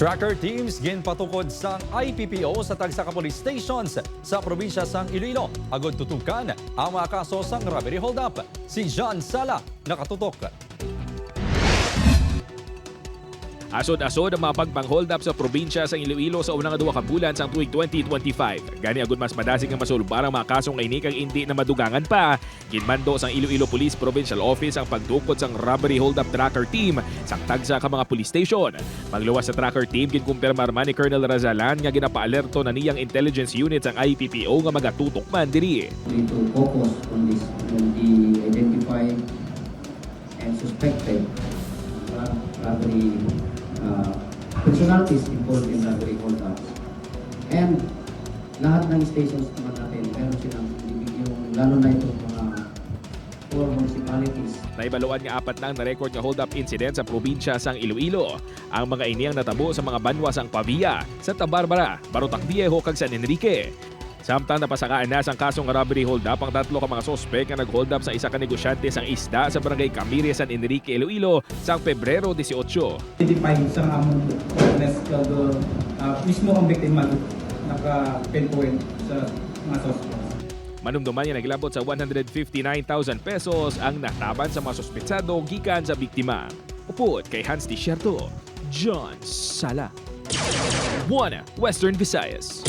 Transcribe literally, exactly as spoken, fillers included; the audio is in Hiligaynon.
Tracker teams ginpatukod sang I P P O sa tagsa ka police stations sa probinsya sang Iloilo agud tutukan ang mga kaso sang robbery holdup. Si John Sala nakatutok. Asod-asod ang mga pagpang-holdup sa probinsya sang Iloilo sa una nga duha ka bulan sang tuig twenty twenty-five. Gani, agud mas madasig nga masulbar ang mga kaso nga ini kag indi na madugangan pa, ginmando sang Iloilo Police Provincial Office ang pagtukod sang robbery holdup tracker team sang tagsa ka mga police station. Magluwas sa tracker team, ginkumpirmar man ni Colonel Razalan nga ginapaalerto na niyang intelligence unit sang I P P O nga magatutok man diri. We need to focus on this, on the identify and suspected uh, robbery uh, personalities involved in robbery holdups. And lahat ng stations naman natin, meron silang individual, lalo na itong mga four municipalities. Nahibaluan nga apat na ang na-record nga holdup incident sa probinsya sang Iloilo. Ang mga ini ang natabo sa mga banwa sang Pavia, Santa Barbara, Barotac Viejo, kag San Enrique. Samtang napasakaan na sang kaso nga robbery holdup ang tatlo ka mga suspek nga nag-holdup sa isa ka negosyante sang isda sa barangay Camiri, San Enrique, Iloilo, sang Pebrero dieciocho. Identify sa among witness kag uh, mismo ang biktima naka-pinpoint sa mga suspects. Manumduman nga naglabot sa one hundred fifty-nine thousand pesos ang nataban sa mga suspetsado gikan sa biktima. Upod kay Hans Desierto, John Sala, One Western Visayas.